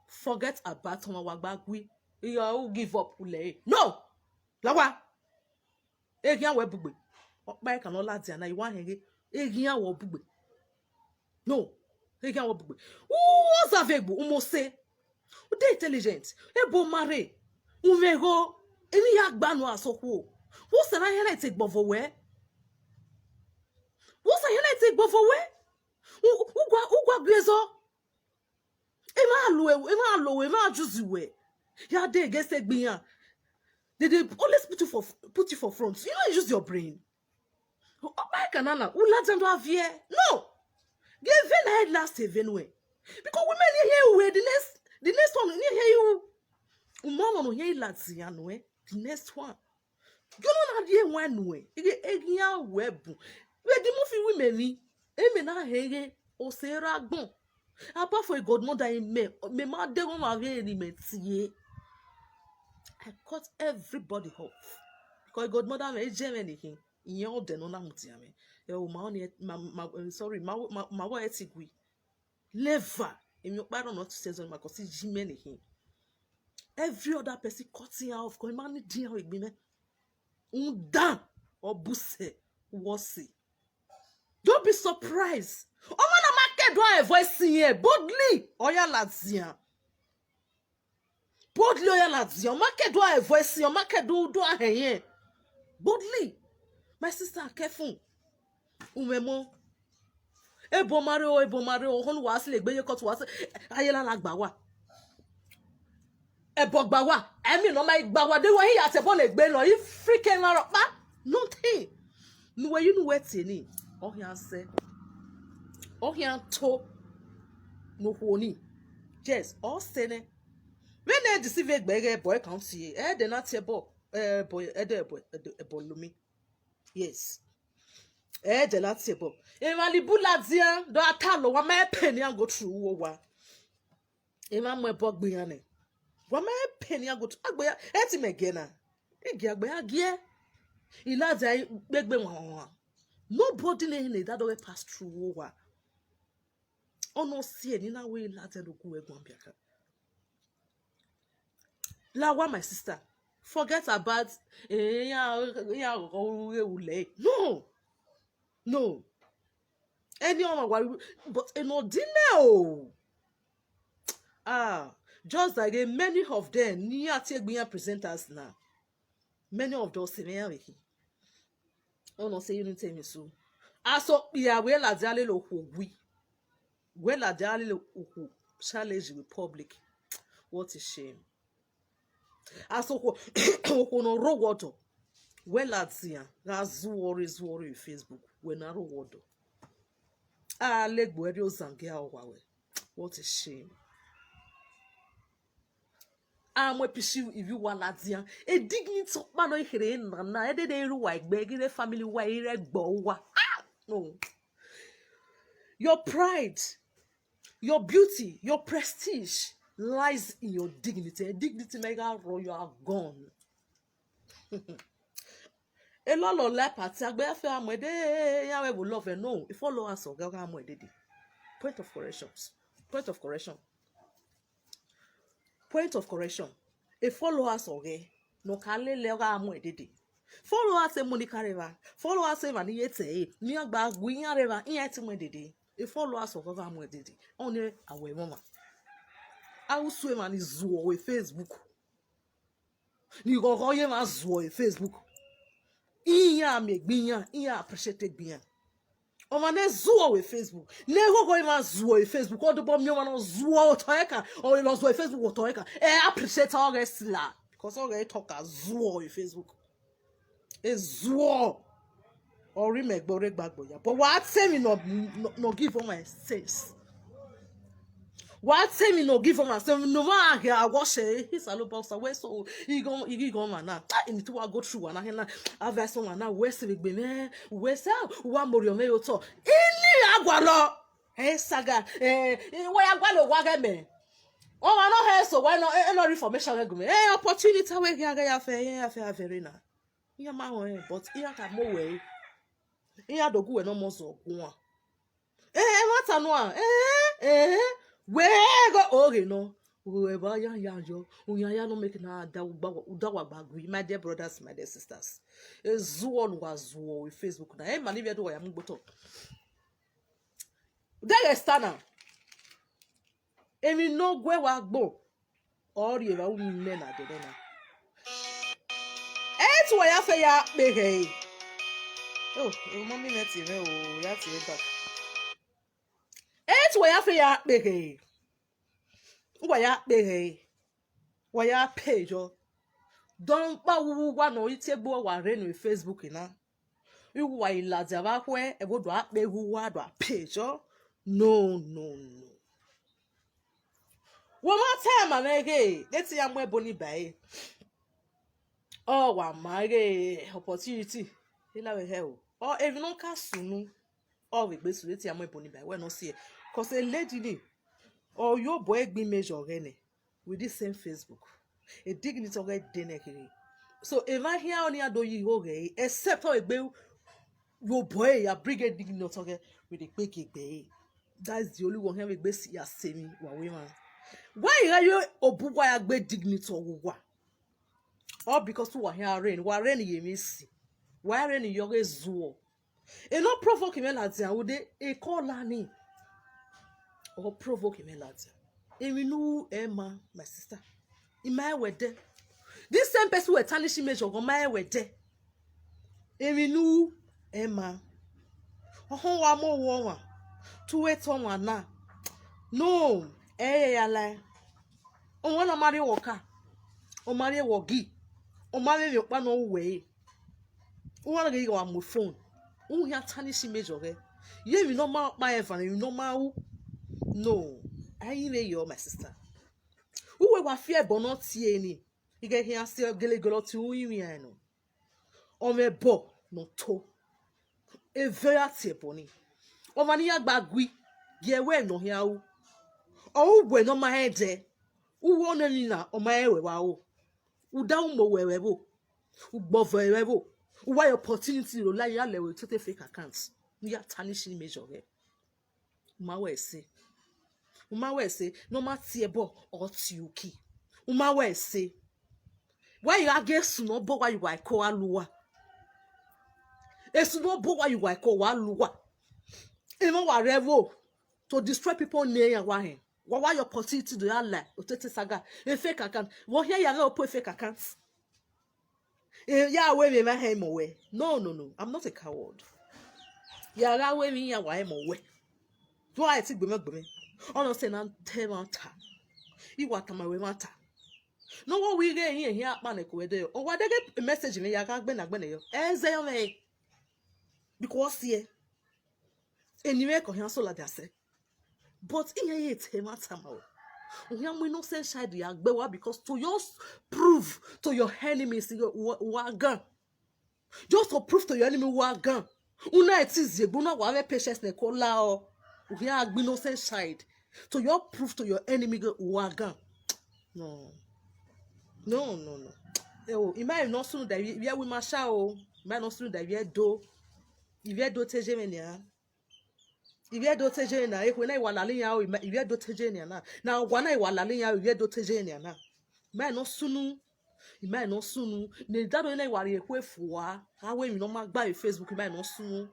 Forget about ọmwa wa gba gui. Iyo, u give up lẹ e. No! La owa. Eghian wẹ bugbe. Ọkpa ẹkan ne ọ ladian na, I wa hẹn ghe. Eghian wẹ bugbe. No. Eghian wẹ bugbe. U ọzọ vbe egbe, u mose. U de intelligent. Ebo ma rre. U mwẹ igho. Emwi ya gba nu asokhuo. Vbọsẹ na hẹn na te gbọvọ wẹ? Vbọsẹ hẹn na te gbọvọ wẹ? U, u gua, u gua gbe zọ. Emwa lo, emwa lo, emwa juzi wẹ. Ya dey against egbe iran. They dey always put you for, put you for front. You no use your brain. Ọkpa ẹkan na na, u ladian do aviẹ. No. Ghe event na last event nuẹ. Because women ni hia uwẹ, the next, the next one ni hia u. U ma nọ nọ hia ladian nuẹ, the next one. Ghe ọna na rhie wan nuẹ, eghe eghian wẹ bun. Vbe the movie women ni, emẹ na hẹn ghe, ọse ra gbọn. Apart from godmother, imẹ, mẹ ma deghẹ ọmwa vbe ne imẹ tie. I cut everybody off. Because godmother mwẹ, e jẹ mwẹ ne khin, iyẹn ọdẹ ne ọ na mudia mwẹ. Ẹ o, ma ọni, ma, ma, eh, sorry, ma, ma, ma wẹ ẹ ti gui. Never. Emwi ọkpa rọ nọ ti sẹzọ ma kọ si ji mẹ ne khin. Every other person cut iran off, kọ ima ni dian egbe mẹ. Undan, ọ bu sẹ, wọ si. Don't be surprised. Ọmọ na ma kẹdua voice yẹn boldly, ọ ya ladian. Boldly, ọ ya ladian. Ọ ma kẹdua voice yẹn, ọ ma kẹdua hẹ yẹn. Boldly. My sister, careful. Umwẹmọ. Ebo ma rre o, ebo ma rre o, ọhọn wa si le gbe ye court wa si, ayelala gba wa. Ẹbọ gba wa, ẹmị nọ ma gba wa, de wa hia tẹ ẹbọ ne egbe nọ, i freaking ma rọkpa. Nothing. Ne uwẹ yi ne uwẹ tie ni, ọ khian sẹ. Ọ khian to. Ne okhuo ni. Yes, ọ sẹ nẹ. Vbene ẹ deceive egbe ighẹ ẹbọ ẹkan tie, ẹdẹ na tie ẹbọ, ẹbọ, ẹdẹ ẹbọ, ẹdẹ ẹbọ lomi. Yes. Ẹdẹ na tie ẹbọ. Emwa ni bu ladian, do a ta lọ, wa ma pay nian go through uwu owa. Emwa mu ẹbọ gbe iran nẹ. Wa ma pay nian go through, agbe ya, ẹ ti mẹ giẹ na. Ẹ giẹ agbe ya giẹ. I ladian kpegbe wan wan wan. Nobody ne ne that way pass through uwu owa. Ọ nọ si ẹre ne I na wẹ ladian do gu ẹguae biakan. La wa, my sister. Forget about, eh, iran, iran ghọghọ ru ghe wu lẹ. No. No. Any ọmwa wa, but enọ dinẹ o. Ah, just like, eh, many of them, ni a tie egbe iran presenters na. Many of them, ọse mwẹ iran vbe khin. Ọ nọ sẹ unity emwi su. Asokpia wẹ ladian lele okhuo gui. Wẹ ladian lele okhuo challenge with public. What a shame. Asokhuo, okhuo ne ọ rre owa ọdọ. Wẹ ladian gha zuọ rre, zuọ rre Facebook. Wẹ ne a rre owa ọdọ. A legbe ẹre ozan gie a wa wẹ. What a shame. A mu episi ivbi uwa ladian. E dignity ọkpa nọ i kherhe na na, e dede rre uwa egbe, ghi rre family uwa, i rre ẹgbẹ uwa. Ah! No. Your pride, your beauty, your prestige lies in your dignity. Dignity mẹ gha rrọọ, you are gone. Elọlọ la party, agbe ya fe gha mu ẹdẹ, iran vbe vbo love, no, e followers ọghẹ gha mu ẹdẹ dede. Point of correction. Point of correction. Point of correction. E followers ọghẹ ne ọ ka lele ọ gha mu ẹdẹ dede. Followers e Monica rre evba. Followers emwa ni ye te ẹre. Ne iran gba gu iran rre evba, iran ti mu ẹdẹ dede. E followers ọghẹ gha mu ẹdẹ dede. Ọni a wẹ ẹmwẹ ọmwa. A usu emwa ni zuọ vbe Facebook. Ni ghọghọ ye emwa zuọ vbe Facebook. Iran miẹn egbe iran, iran appreciate egbe iran. Ọmwa ne zuọ vbe Facebook, ne ghọghọ emwa zuọ vbe Facebook, ọ dobọ miẹn ọmwa ne ọ zuọ otọ ẹre kan, ọ lele ọ zuọ vbe Facebook otọ ẹre kan, ẹ appreciate ọghẹ sila, because ọghẹ talk a zuọ vbe Facebook. E zuọ. Ọ rre imẹ gbe, ọ rre egbe agbọn ya. But wa te emwi nọ, nọ, nọ give ọmwa sense. Wa te emwi nọ give ọmwa sense. Ne ọmwa gha gha wọ sẹ, Osanobua Osa, wẹ so, igho, igho ọmwa na. Ah, emwi te uwa go through, wa na hẹn na. Advice ọmwa na, wẹ sẹ vbe egbe mwẹ, wẹ sẹ, uwa moriọ mwẹ ye otọ. Ini a gualọ. Ẹ saga, eh, wa ya gualọ owa ghẹ mẹ. Ọmwa nọ hẹ so, wa nọ, eh, nọ rhie information ghẹ gu mwẹ. Eh, opportunity wẹ ghi a ghẹ ya fẹ, ya fẹ a vẹrẹ na. Iran ma họn ẹre, but iran ka mu owẹ re. Iran do gu wẹ ne ọ mọ zọ guan. Eh, ẹmwata nua, eh, eh, wẹ ghe oghe nọ. Wẹ ba ya ya yọ, uyan ya nọ make na da ugba, uda wa gba gui, my dear brothers, my dear sisters. E zuọ ne uwa zuọ vbe Facebook na, ẹ ma ni vbe do wa ya mu gbe otọ. Dẹghẹ sta na, emwi ne ọ gu ẹre wa gbo, ọ rri evba unu nẹ na dede na. Ẹ Te uwa ya fe ya kpe khẹ ẹre. Oh, mummy mwẹ tie mwẹ o, ya tie back. Ẹ te uwa ya fe ya kpe khẹ ẹre. Uwa ya kpe khẹ ẹre. Wa ya pay yọ. Dọnkpa uwu uwa ne ọ i tie egbe uwa rre ne Facebook na. Iwu uwa i ladian vbe akhuẹ, ẹvbo do a kpe egbe uwa do a pay yọ. No, no, no. Wẹ ma ta ma mwẹ ghe, ne te ya mu ẹbo ni ba ẹre. Ọ wa ma ghe opportunity. I la vbe hẹ o. Ọ emwi ne ọ ka sunu. Ọ vbe gbe sunu, ne te ya mu ẹbo ni ba ẹre, wẹ ne ọ si ẹre. Cause a lady ni, ọ yo obọ ẹgbin image ọghẹ nẹ. With this same Facebook. A dignity ọghẹ de nẹ kherhe. So, emwa hia ọnii a do yi igho ghẹ ẹre, except ọ egbe vbe obọ ẹre ya bring a dignity ọghẹ vbe ne egbe gie egbe ẹre. That is the only one hia vbe egbe si ya se emwi wa wẹ emwa. Wẹ i gha yo obọ uwa ya gbe dignity ọghe uwa. All because uwa hia reni, wa reni ye emwi esi. Wa reni ye ọghe zuọ. E no provoke mwẹ ladian, ude ekọ la ni. Ọ provoke mwẹ ladian. Emwi ne u ru ẹ ma, my sister. I ma rẹn wẹ dẹ. This same person wẹ tarnish image ọghọ, ma rẹn wẹ dẹ. Emwi ne u ru ẹ ma. Ọhọn wa mu owa ọmwa. Te u wẹ te ọmwa na. No, ẹ i re ya lae. Ọmwa na ma rhie wẹ ọka. Ọ ma rhie wẹ ọgi. Ọ ma vbe emwi ọkpa ne ọ ru wẹ ẹre. Uwa na ghi wa mu phone, u hia tarnish image ọghẹ. Ye emwi ne ọ ma ọkpa ẹvan, emwi ne ọ ma ru. No, a i vbe yọ, my sister. Uwẹ wa fi ẹbọ ne ọ tie ni, ighẹ khian si gelegele ọtẹn u rinmwian nọ. Ọ mwẹ ẹbọ ne ọ to. Eve ra tie ẹbọ ni. Ọmwa ne iran gba gui, gie wẹ ne ọ khian ru. Ọ ru wẹ ne ọ ma rẹn dẹ. Uwu ọnọ emwi na, ọ ma rẹn wẹ vbe aro. U da umo wẹ vbe ẹvbo. U gbọvọ vbe ẹvbo. U wa ye opportunity ro la ya lẹ vbe otete fake account. Ne u ya tarnish image ọghẹ. U ma wẹ ẹse. U ma wẹ ẹse, ne ọ ma tie ẹbọ, ọ tie uki. U ma wẹ ẹse. Wẹ i gha gie esu ne ọ bọ uwa ye uwa ẹko gha lu uwa. Esu ne ọ bọ uwa ye uwa ẹko wa lu uwa. Emwa wa rre ẹvbo to destroy people ne iran wa hẹn. Wa wa ye opportunity do ya la otete saga. A fake account. Vbe ọ khian ya ghe open fake account. Eh, ya ru emwi emwa hẹ mọ wẹ. No, no, no. I'm not a coward. Ya gha ru emwi iran wa hẹ mọ wẹ. Do a ti gbemẹ gbemẹ. Ọ nọ sẹ na te mwa ta. I wa tama wẹ mwa ta. Ne ọ wẹ ighe iran hian akpa nẹ ko wẹ dẹ yọ. Ọ wa deghe message mwẹ ya gha gbẹnagbẹna yọ. Ẹ zẹ yọ mwẹ. Because ọ siẹ. Eni mwẹ ko hian so ladian sẹ. But iran ye te mwa tama o. U hian mu innocent child ya gbe wa because to just prove to your enemies, you, you, you are gan. Just to prove to your enemy, you are gan. Una eti ziegbe, una wa have patience ne ko la o. U hian gbe innocent child. To just prove to your enemy, you are gan. No. No, no, no. Ẹ o, I ma no sunu da ivbi, ivbi ẹvbo ima sha o. I ma no sunu da ivbi Ẹdo. Ivbi Ẹdo te je mwẹ nian. Ivbi Ẹdo te je na, ekhue na i wa lale iran o, ivbi Ẹdo te je nian na. Na owa na i wa lale iran o, ivbi Ẹdo te je nian na. I ma no sunu. I ma no sunu. Ne daro na i wa rhie ekhue fua. Gha wẹ emwi ne ọ ma gba vbe Facebook, I ma no sunu.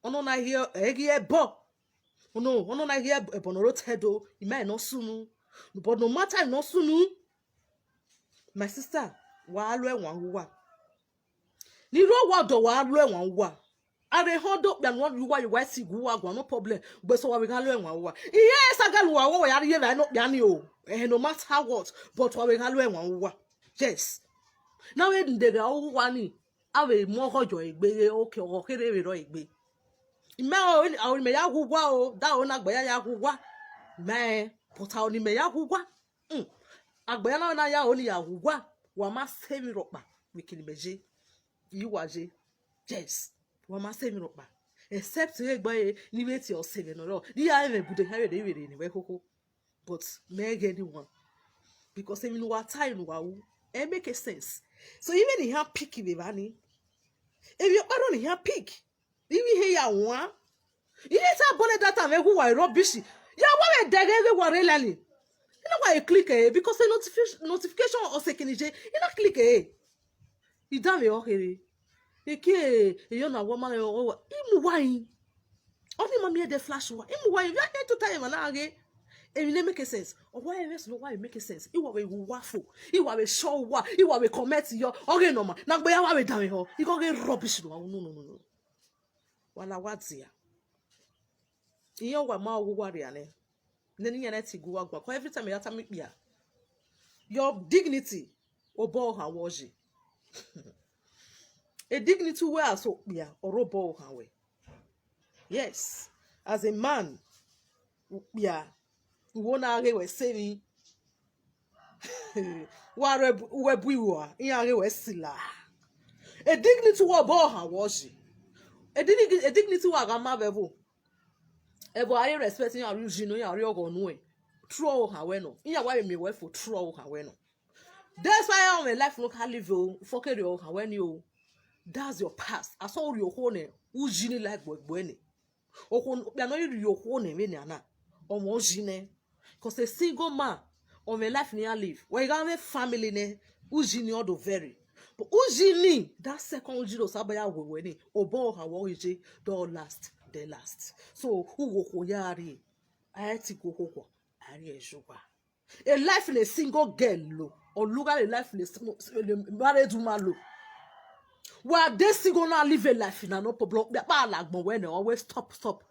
Ọnọ na ghi, ẹ ghi ẹbọ. Ọnọ, ọnọ na ghi ẹbọ ne ọ rre otọ Ẹdo, I ma no sunu. But no matter no sunu. My sister, wa ru ẹwaẹn uwa. Ni rre owa ọdọ wa ru ẹwaẹn uwa. A vbe họn do kpia ne uwa ye uwa ẹse gu uwa guan, no problem. Gbẹsẹ wa vbe gha ru ẹwaẹn uwa. Iye ẹsaga ne uwa wẹ ya rhie evbare nokpia ni o. Eh, no matter what, but wa vbe gha ru ẹwaẹn uwa. Yes. Na vbe nde gha uwa ni, a vbe mu ọghọ yọ egbe ghe, okay, ọghọ kherhe vbe rrọọ egbe. I ma o, aro ni mẹ ya gu uwa o, da aro na gba ya ya gu uwa. Mẹ, but aro ni mẹ ya gu uwa. Mm. Agbẹya na na ya aro ni ya gu uwa, wa ma sẹ emwi rhọkpa, vbe kene imẹ ye. I uwa ye. Yes. Wa ma sẹ emwi rhọkpa. Except ighẹ egbe ẹre, ni vbe tie ọse ẹghẹ ne ọ rrọọ. Ni ya rẹn mwẹ ibude, iran vbe rre, vbe rre ne wẹ khokho. But mẹ ghẹ ni wan. Because emwi ne uwa ta, emwi ne uwa ru, ẹ make sense. So, even iran pick vbe evba ni. Emwi ọkpa rrọọ ne iran pick. Ivbi ihe ya wan. Iye ta bọlẹ data mwẹ gu uwa rubbish. Ya wa vbe dẹghe ghe wa rre lali. I na wa click ẹre because the notification, notification ọ sẹ kene ye. I na click ẹre. I danmwehọ kherhe. Eke eyọ na wọ ma rẹ ọghọ wa. I mu uwa rin. Ọ ni ma miẹn ẹdẹ flash uwa. I mu uwa rin. Vbe a khin tota emwa na ghe. Emwi ne make sense. Ọ wa emwi sunu wa make sense. Iwa vbe wu wa fo. Iwa vbe shọ wa. Iwa vbe comment yọ. Ọ ghe normal. Na gbe ya wa vbe danmwehọ. Igho ghe rubbish no. No, no, no, no. Wa la wa dia. Iyan wa ma wo wa ria nẹ. Nene iyan na ti gu wa gua. 'Cause every time ya ta mi kpia. Your dignity. Obọ ọhan wọ ye. A dignity wẹ a so kpia, ọ rre obọ ọhan wẹ. Yes, as a man, ukpia, uwo na ghe wẹ se emwi. Wa rẹ bu- uwẹ bu iwua, iran ghe wẹ sila. A dignity wẹ obọ ọhan wọ ye. A digni- a dignity wẹ a gha ma vbe ẹvbo. Ẹvbo a re respect iran, a re uyi nọ, iran a re ọghọ nuẹn. True ọvbokhan wẹ nọ. Iran wa vbe miẹn wẹ fo, true ọvbokhan wẹ nọ. That's why ọmwẹ life no can live o, fuckery ọvbokhan wẹ ni o. That's your past. Asọ rhie okhuo nẹ, uyi ni la egbe egbe nẹ. Okhuo, okpia nọ rhie okhuo nẹ vbenian na, ọmọ uyi nẹ. 'Cause a single man, ọmwẹ life ne iran live. Wẹ gha mwẹ family nẹ, uyi ni ọ do vẹrri. But uyi ni, that second uyi do saba ya wẹ wẹ ni, obọ ọvbokhan wọ ghi ye, do last, they last. So, uwu okhuo ya rrie, a i ti gu okhuo khuọ, a rrie ẹzọ uwa. A life ne single girl lo, ọ lugha a life ne single, married woman lo. Wa de single na live a life na, no problem. Kpa la agbọn wẹ nẹ, always stop, stop.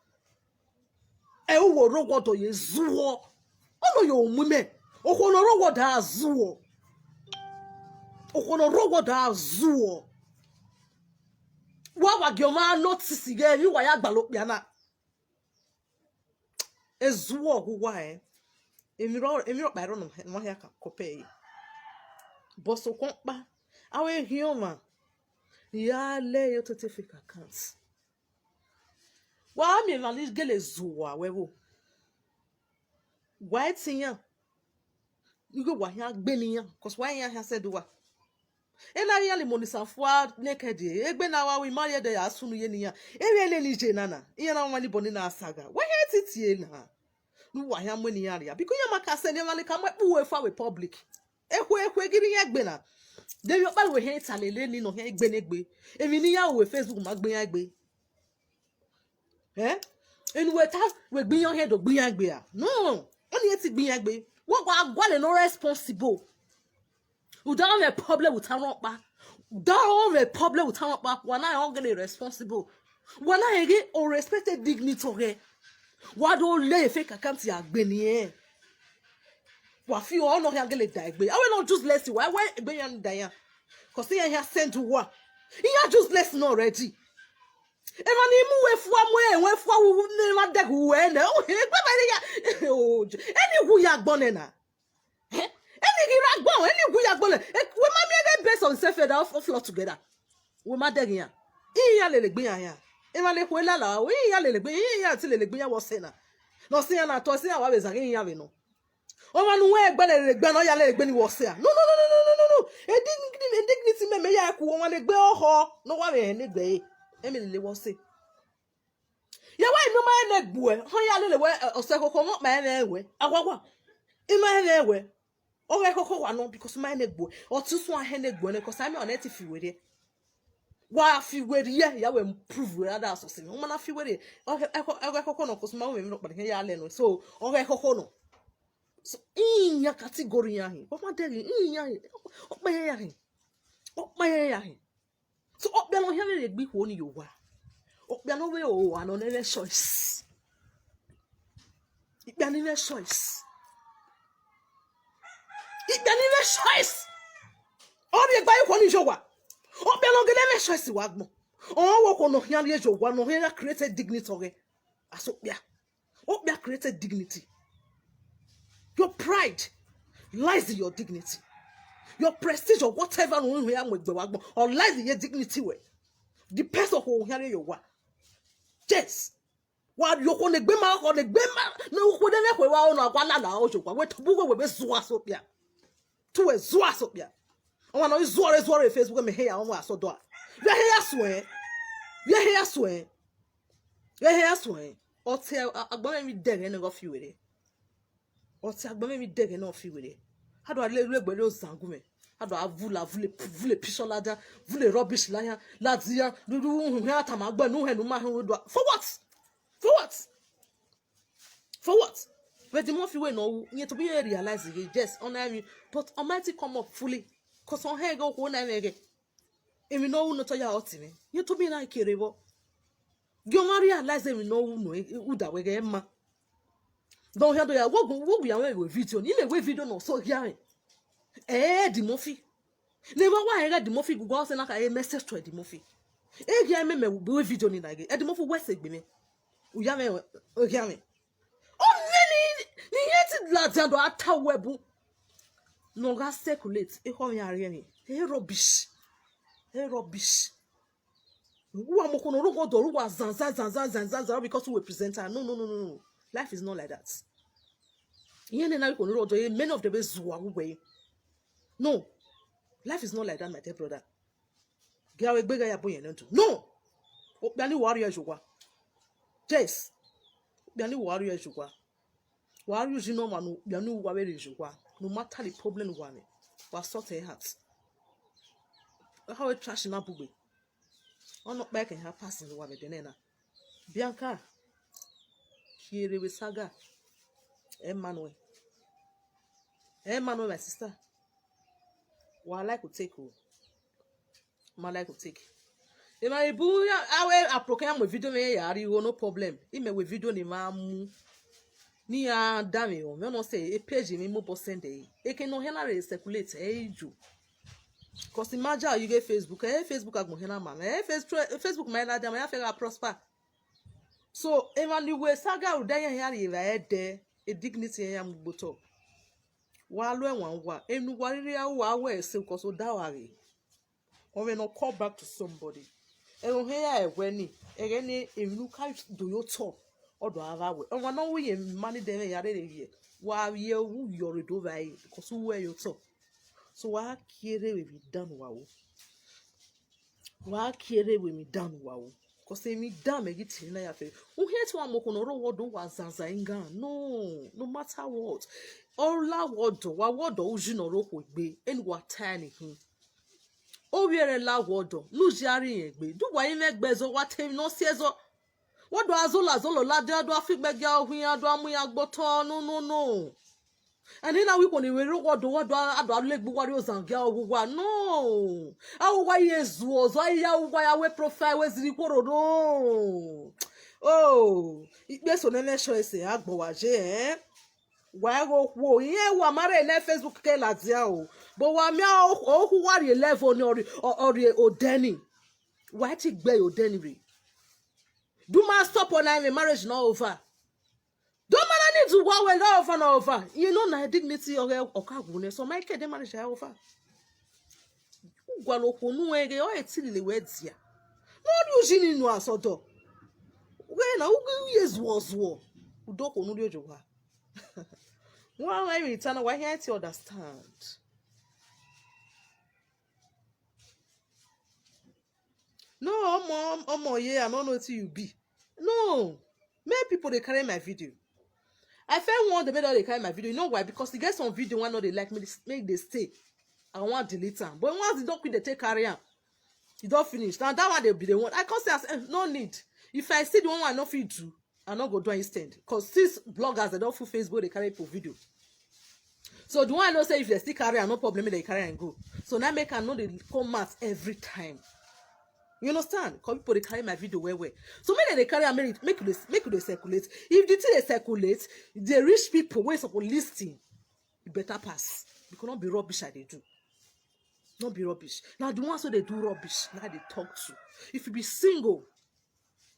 Ẹ u wo rre owa do ye zuọ. Ọ nọ yo mu imẹ. Okhuo ne ọ rre owa da zuọ. Okhuo ne ọ rre owa da zuọ. Wa wa gie ọmwa notice ghe emwi wa ya gbalọ okpia na. Ezuọ gu uwa ẹn. Emwi rọ, emwi rọkpa ẹre nọ, nọ hia ka kọpẹ ẹre. But sokpan ọkpa, a wẹ ghi ọmwa, ya lẹ ye otete fake account. Wa miẹn emwa ni gele zuọ uwa wẹ vbo. Wa i te iran. Igho wa khian gbe ne iran, 'cause wa iran khian sẹ do wa. Ena iran le monisan fua naked, egbe na wa wi ma rhie ẹdẹ ya sunu ye ne iran. Emwi ẹnẹ ni je na na, iran na wa ni bọ ni na saga. Wa khian ti tie na. Ne uwa khian mu eni iran rria. Because iran ma ka sẹ ne emwa leka mu ẹkpo uwe fua vbe public. Ekhue, ekhue ghi rre iran egbe na. De emwi ọkpa ne uwẹ khian ta lele ni nọ khian gbe ne egbe. Emwi ne iran ru vbe Facebook ma gbe iran egbe. Eh? Enu wẹ ta, wẹ gbe iran khian do gbe iran egbe ra? No, ọni e ti gbe iran egbe. Wẹ wa gualọ ne ọ responsible. Uda mwẹ problem with arọn ọkpa. Uda mwẹ problem with arọn ọkpa. Wa na ọ gele responsible. Wa na ghe o respect dignity ọghẹ. Wa do le fake account ya gbe ni ẹ. Wa fi ọ nọ khian gele da egbe. A wẹ nọ useless, wa wẹ egbe iran da iran. 'Cause iran khian send uwa. Iran useless nọ already. Emwa ni mu uwẹ fua, mu ẹwẹn fua, wu ne emwa dẹghe uwẹ nẹ. O, egbe ma ya. O, eni wu ya gbọn nẹ na. Eh? Eni ghi ra gbọn, eni wu ya gbọn nẹ. Eh, wẹ ma miẹn ghe best on self that of, of lot together. Wẹ ma dẹghe iran. Iran lele egbe iran iran. Emwa le khue lala, o, iran lele egbe, iran ti lele egbe iran wẹ ọse na. Ne ọ sẹ iran na tọ, sẹ iran wa vbe zaghe iran vbe nọ. Ọmwa ne uwẹ egbe lele egbe nọ ya lele egbe ni wẹ ọse a. No, no, no, no, no, no, no, no. Dignity, dignity mẹ, mẹ ya ku ọmwa ne egbe ọhọ, ne ọ wa vbe hẹn ne egbe ẹre. Emwi lele wẹ ọse. Ya wa inu ma ne egbe uẹ, họn ya lele wẹ, eh, ọse khokho, ọmọ ọkpa ẹmwẹ wẹ. Awa wa. Ima ẹmwẹ wẹ. Ọ ghẹ khokho wa nọ, because ma ne egbe uẹ. Ọ ti suẹn hẹn ne egbe uẹ nẹ, 'cause amẹ ọnẹ ti fi werriẹ. Wa fi werriẹ, ya wẹ prove wẹ ada sọse. Ọ ma na fi werriẹ. Ọ ghẹ, ọ ghẹ khokho nọ, 'cause ma wẹ emwi rọkpa ne ya lẹ nọ. So, ọ ghẹ khokho nọ. So, iyan category iran hin. Ọ ma dẹghe, iyan hin. Ọkpa iran hin. Ọkpa iran hin. So, okpia ne ọ khian vbe egbe ikhuo ni ye owa. Okpia ne ọ vbe ro owa ne ọ nẹ choice. Ikpia ni nẹ choice. Ikpia ni nẹ choice. Ọ rhie egbe ikhuo ni ye owa. Okpia ne ọ gele nẹ choice wa gbọn. Ọ wẹ okhuo ne ọ khian rhie ye owa, ne ọ khian ya create dignity ọghẹ. Asokpia. Okpia created dignity. Your pride lies in your dignity. Your prestige or whatever no we are mwe gbe wa gbọn, or lies in your dignity we. Depends on who here you are. Yes. Wa yo ko ne gbe ma, ko ne gbe ma, no ko ne me ko wa ona wa la la o jo wa. We to bu we we be zuwa so bia. Tu we zuwa so bia. Ọmwa nọ zuọ re zuọ re Facebook, mẹ he ya, ọmwa asọ dọa. Vbe he ya suẹn? Vbe he ya suẹn? Vbe he ya suẹn? Ọtẹn agbọn mwẹ vbe dẹghẹ ne ọ fi were. Ọtẹn agbọn mwẹ vbe dẹghẹ ne ọ fi were. A do a le lu egbe re ozan gu mwẹ. A do a vula, vule, vule pishọ ladian, vule rubbish ladian, ladian, dudu, uhun, hẹn atama gbẹ, nu hẹn, nu ma hẹn, do a. For what? For what? For what? But Eddie Murphy wẹ ne ọ ru, rẹn tobọ irẹn realize ghe, yes, ọ na emwi, but ọ ma te come up fully, cause ọ hẹn ghe okhuo na mwẹ ghe. Emwi ne ọ ru ne ọ tọ ya hurt mwẹ, rẹn tobọ irẹn na kere vbọ. Gie ọmwa realize emwi ne ọ ru nọ, uda wẹ ghẹ ma. Dọ hia do ya, wo gu, wo gu ya mwẹ vbe video ni, imẹ wẹ video nọ so hia mwẹ. Eh, Eddie Murphy. Ne vbe wa hẹn ghe Eddie Murphy gugu, ọ sẹ na ka e message to Eddie Murphy. E hia mwẹ, mẹ vbe video ni na ghe. Eddie Murphy wẹ sẹ egbe mwẹ. U ya mwẹ, o hia mwẹ. Ọ mwẹ ni, ni yẹn ti ladian do a ta wẹ bu. Ne ọ gha circulate, ekhọe mwẹ a rhie mwẹ. Eh, rubbish. Eh, rubbish. Uwa mu okhuo ne ọ rre ọdọ, uwa zanzan, zanzan, zanzan, zanzan, because uwa presenter. No, no, no, no, no. Life is not like that. Iran ne na rhie okhuo ne ọ rre ọdọ, many of them be zuwa uwẹ. No. Life is not like that, my dear brother. Gie a vbe gbe gha ya bu yẹn ne do. No. Okpia ni wa rrie ye owa. Yes. Okpia ni wa rrie ye owa. Wa rhie uyi ne ọmwa ne okpia ni wa vbe rrie ye owa. No matter the problem ne uwa mwẹ, wa sort it out. Ọ kha wẹ trash na bugbe. Ọ nọ ọkpa ẹkẹn ha pass ne uwa vbe dẹ nẹ na. Bianca, kierre vbe saga. Emmanuel. Emmanuel, my sister. Wa like to take o. Ma like to take. Emwa ibu ya, a wẹ apro ke ya mu video mwẹ ya rrie igho, no problem. Imẹ wẹ video ni ma mu. Ne iran danmwehọ, mẹ ọ nọ sẹ e page mwẹ mobile send ẹre. Eke ne ọ hia na rre circulate, ẹ i ju. Cause ima ja yi ghe Facebook, ẹ Facebook agbọn hia na ma mwẹ. Ẹ Face-, Facebook ma i ladian, ma ya fẹ gha prosper. So, emwa ni wẹ saga rhunmwuda iran hia rri evbare ẹdẹ, e dignity iran ya mu gbe otọ. Wa lo ẹwaẹn uwa, enu uwa rhirhi a ru uwa wẹ ẹse, cause odaro a ghe. Ọ mwẹ ne ọ call back to somebody. Ẹghẹ ọ hẹn ya ẹwẹ ni, ẹghẹ ne emwi ne u ka do ye otọ, ọ do a vba wẹ. Ọmwa ne ọ ru ye ma ni dẹ mwẹ ya rherhe rhie, wa vbiẹ ru yọ rre do vba ẹre, cause u wẹ ye otọ. So wa kierre vbe emwi dan ne uwa ru. Wa kierre vbe emwi dan ne uwa ru. Cause emwi dan mẹ ghi tie na ya fẹ. U hiẹn te wa mu okhuo ne ọ rre ọdọ uwa zanzan ingan. No, no matter what. Ọ la wẹ ọdọ, wa wẹ ọdọ uyi ne ọ rre okhuo egbe, eni wa ta ẹre ni khin. Ovbi ẹre la wẹ ọdọ, ne u ya rri irẹn egbe. Do wa rinmwian gbe ẹzọ, wa ta emwi ne ọ si ẹzọ. Wẹ do a zola zola ladian, do a fi igbe gia ohu iran, do a mu iran gbe otọ, no, no, no. And ena wẹ ikhuo ni vbe rre ọdọ, wa do a, a do a legbe uwa rrie ozan gia owa uwa. No. A uwa ye zuọ zọ, a ya uwa ya wẹ profile, wẹ ziri ikhuororo. Oh, ikpe eso ne ẹmwẹ sọ ẹse, a gbọ wa ye, eh? Wa ghe okhuo, irẹn wa ma rre ne Facebook ke ladian o. But wa miẹn o-, okhuo wa rrie level ni, ọ rrie, ọ, ọ rrie odẹ ni. Wa te gbe odẹ ni rre. Do ma stop ọna vbe marriage na over. Do ma na need to wa wẹ na over na over. You know na dignity ọghe ọ ka wu nẹ. So ma ke de marriage a over. U gualọ okhuo nu ẹre, ọ e ti lele wẹ dia. Ne ọ rhie uyi ni nu asọdọ. Wẹ na, u, u ye zuọ zuọ. U do okhuo nu rrie owa. Wa wa emwi ta na, wa hia te understand. No, ọmọ, ọmọ ye, I no know wetin you be. No, many people dey carry my video. I first warn them make they dey carry my video. You know why? Because e get some video wey no dey like me, make they stay. I wan delete am. But once e don quick dey take carry am, e don finish. Na that one they be the one. I come say, as, eh, no need. If I see the one wey I no fit do, I no go do am instead. Cause since bloggers, they don full Facebook, they carry people video. So the one I know say if they still carry am, no problem, make they carry am go. So now make am no dey come out every time. You understand? Cause people dey carry my video well well. So make dem dey carry am, make it, make it dey, make it dey circulate. If the thing dey circulate, dey reach people wey suppose listen, e better pass. Because no be rubbish I dey do. No be rubbish. Na the ones wey dey do rubbish, na I dey talk to. If you be single,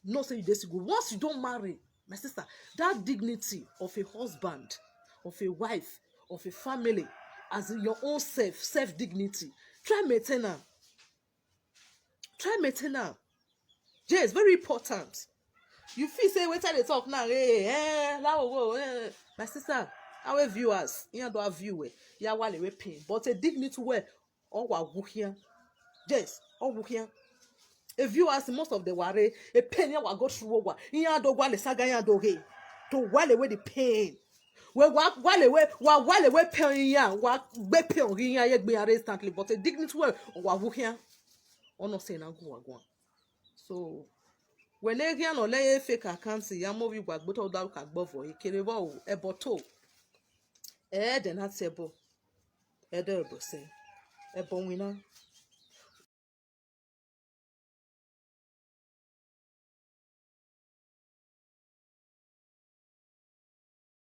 know say you dey single. Once you don marry, my sister, that dignity of a husband, of a wife, of a family, as in your own self, self dignity, try maintain am. Try maintain am. Yes, very important. You feel say wetin I dey talk now, eh, eh, la wo wo, eh. My sister, our viewers, you don't have view, eh. Ya wale we pain, but a dignity where ọ wa wu khian. Yes, ọ wu khian. A viewers, most of them were, a pain ya wa go through wa. Iran do wale saga, iran do he. To wale away the pain. We wa wale away, wa wale away pain iran, wa gbe pain ghi iran ye gbe iran instantly, but a dignity where ọ wa wu khian. Ọ no say na gu wa guan. So, Wẹ ne eghian ne ọ lẹ ye fake account ya mu ovbi uwa gbe otọ, da ru ka gbọvọ, e kere vbọ o, ẹbọ to. Ẹdẹ na tie ẹbọ, ẹdẹ ẹbọ sẹ, ẹbọ winna.